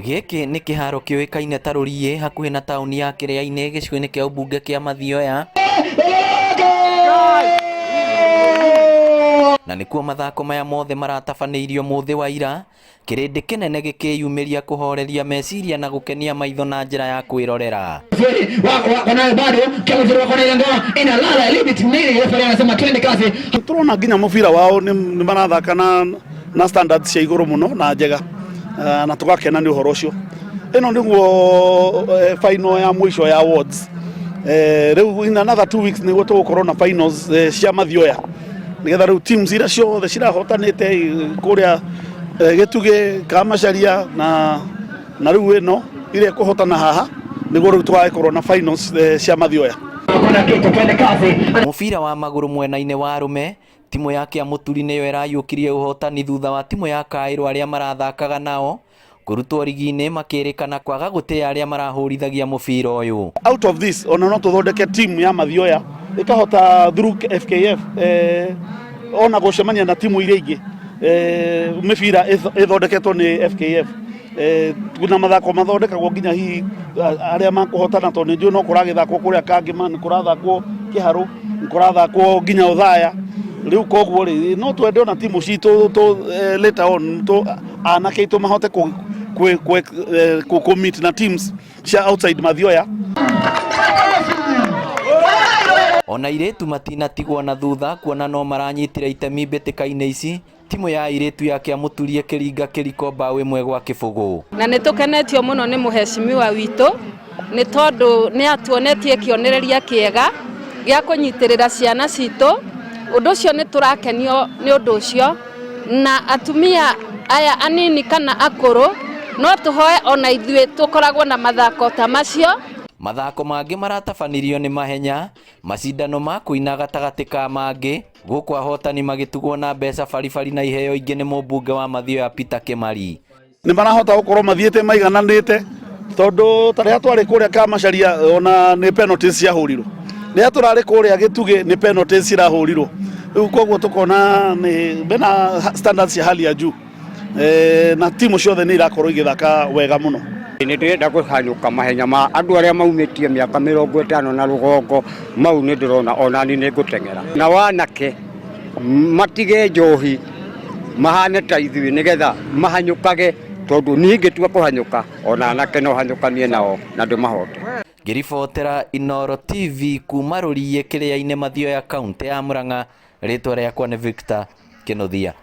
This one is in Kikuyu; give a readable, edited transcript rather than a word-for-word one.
Gĩkĩ nĩ kĩharo kĩũĩkaine ta Rũriĩ hakuhĩ na taũni ya Kĩrĩainĩ gĩcigo-inĩ kĩa ũmbunge kĩa Mathioya na nĩkuo mathako maya mothe maratabanĩirio mũthĩ wa ira, kĩrĩndĩ kĩnene gĩkĩyumĩria kũhoreria meciria na gũkenia maitho na njĩra ya kwĩrorera. Tũrona nginya mũbira wao nĩ marathaka na na standards cia igũrũ mũno na njega na tũgakena nĩ ũhoro ũcio. Ĩno nĩguo final ya mũico ya wards. Rĩu in another 2 weeks nĩguo tũgũkorwo na finals cia Mathioya, nĩgetha rĩu teams iria ciothe cirahotanĩte kũrĩa Gĩtugĩ, Kamacharia na rĩu ĩno iria ĩkũhotana haha, nĩguo rĩu tũgagĩkorwo na finals cia Mathioya. Mũbira wa magũrũ mwena-inĩ wa arũme, timũ ya Kĩamũturi nĩyo ĩrayũkirie ũhotani thutha wa timũ ya Kaĩrũ arĩa marathakaga nao kũrutwo rigi-inĩ makĩrĩkana kwaga gũtĩa arĩa marahũrithagia mũbira ũyũ. Out of this, ona no tũthondeke team ya Mathioya ĩkahota through FKF ona gũcemania na timu iria ingĩ, mĩbira ĩthondeketwo nĩ FKF na mathako mathondekagwo nginya hihi arĩa makũhotana, tondũ nĩ njũĩ no kũragĩthakwo kũrĩa Kangĩma, nĩ kũrathakwo Kĩharũ, nĩ kũrathakwo nginya Othaya. Rĩu koguo rĩ, no twende ona timu citũ later on tũ anake aitũ mahote kũ meet na teams cia outside Mathioya. Ona airĩtu matinatigwo na thutha kuona no maranyitire itemi mbĩtĩka-inĩ ici, timũ ya airĩtu ya Kĩamũturi ĩkĩringa kĩriko mbaũ 1-0. Na nĩ tũkenetio mũno nĩ mũhecimiwa witũ, nĩ tondũ nĩ atuonetie kĩonereria kĩega gĩa kũnyitĩrĩra ciana citũ. Ũndũ ũcio nĩ tũrakenio nĩ ũndũ ũcio, na atumia aya anini kana akũrũ no tũhoe ona ithuĩ tũkoragwo na mathako ta macio. Mathako mangĩ maratabanirio nĩ mahenya, macindano ma kũina gatagatĩ ka mangĩ, gũkũ ahotani magĩtugwo na mbeca baribari na iheo ingĩ nĩ mũmbunge wa Mathioya Peter Kĩmari. Nĩ marahota gũkorwo mathiĩte maigananĩte, tondũ ta rĩrĩa twarĩ kũrĩa Kamacharia ona nĩ penalties ciahũrirwo, rĩrĩa tũrarĩ kũrĩa Gĩtugĩ nĩ penalties cirahũrirwo. Rĩu koguo tũkona nĩ mena standards cia hali ya juu na timu ciothe nĩ irakorwo igĩthaka wega mũno. Nĩ ndĩrenda kũhanyũka mahenya ma andũ arĩa maumĩtie mĩaka 50 na rũgongo, mau nĩ ndĩrona onani nĩ ngũteng'era. Na wanake matige njohi, mahane ta ithuĩ, nĩgetha mahanyũkage, tondũ niĩ ingĩtua kũhanyũka ona anake no hanyũkanie nao na ndĩmahote. Ngĩribotera Inooro TV kuma Rũriĩ Kĩrĩa-inĩ, Mathioya, kaũntĩ ya Murang'a, rĩtwa rĩakwa nĩ Victor Kĩnuthia.